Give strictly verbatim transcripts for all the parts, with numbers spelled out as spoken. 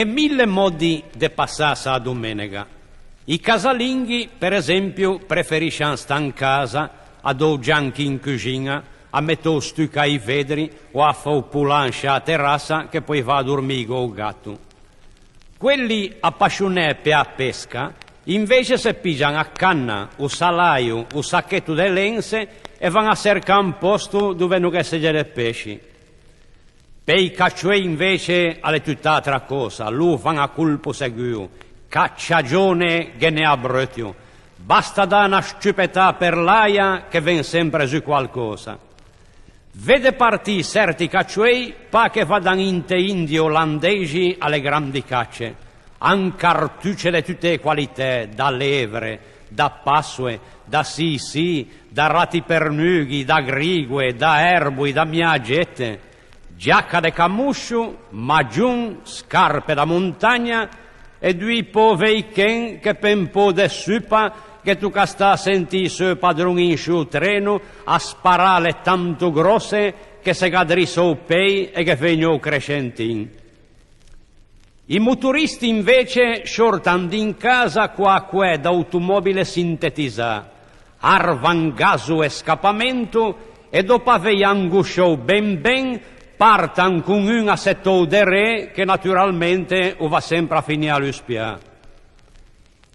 Ghe n'é mille mòdi de passâse a domenega. I casalinghi, per esempio, preferiscian stâ in casa, à dâ o gianchi in cuxiña, à mette o stucco a-i vedri o à fâ o polâ in sciâ terassa che poi va à dormî co-o gato. Quelli apascionæ pe-a pesca, invece, se pigian a canna, o salaio, o sacheto de lenze e van à çercâ un pòsto dove no ghe segge de pesci. Pe-i cacciuei invece a l'é tutt'atra cösa, lô van à colpo seguo, cacciagione ghe n'é à breutio, basta dâ na sciupetâ per l'äia che ven sempre zu qualcösa. Vede partî çerti cacciuei, pâ che vadan inte Indie olandeixi à le grandi cacce, ancartucce de tutte e qualitæ, da levre, da passoe, da sîsî, da rati pernughi, da grigoe, da erboi, da miagette, giacca de camoscio, maggion, scarpe da montagna e dui pôvei chen che pe un pô de supa ghe toca stâ à sentî i seu padron in sciô treno à sparâle tanto gròsse che se gh'addrissa o pei e ghe vegno o crescentin. I motoristi invece sciortan d'in casa co-a coè d'automobile sintetizâ, arvan gaso e scapamento e, dopo avei angosciou ben ben, partan con un assettou derê che naturalmente o va sempre à finî à l'uspiâ.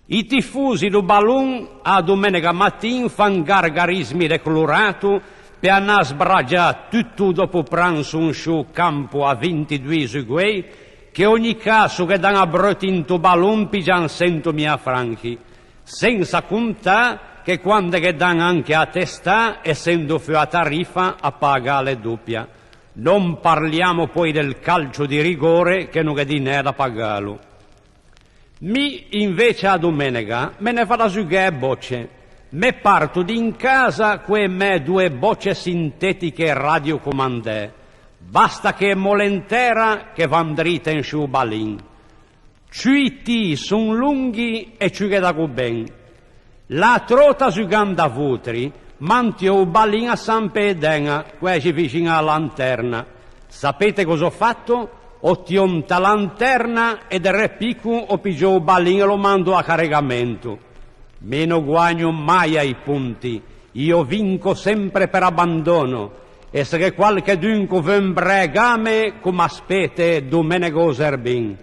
I tifosi do ballon a-a domenega matin fan gargarismi de clorato pe anâ à sbragiâ tutto o dopopranso in sciô campo à vintidoî zugoei, che ogni caso che dan à breuti into ballon pigian sentomila franchi, sensa contâ che quande ghe dan anche a testâ, essendo feua a tariffa, a paga a l'é dopia. Non parliamo poi del calcio di rigore, che no gh'é dinæ da pagâlo. Mi, invece, a domenega me ne vado à zugâ e bocce. Me parto d'in casa co-e mæ doe bocce sintetiche radiocomandæ. Basta che e molle in tæra che van drite in sciô ballin. Ciù i tii son longhi e ciù ghe dago ben. L'atro ota zugando à votri, m'an tiou o ballin à sampe e deña, quæxi vixin a-a lanterna. Sapete cosa ò fato? Ò tiou inta lanterna e de repico ò pigiou o ballin e l'ò mandou à caregamento. Mi no guagno mai a-i ponti, i o vinco sempre per abbandono, e se gh'é qualchedun ch'o veu imbrëgâme, ch'o m'aspete domenega o zerbin.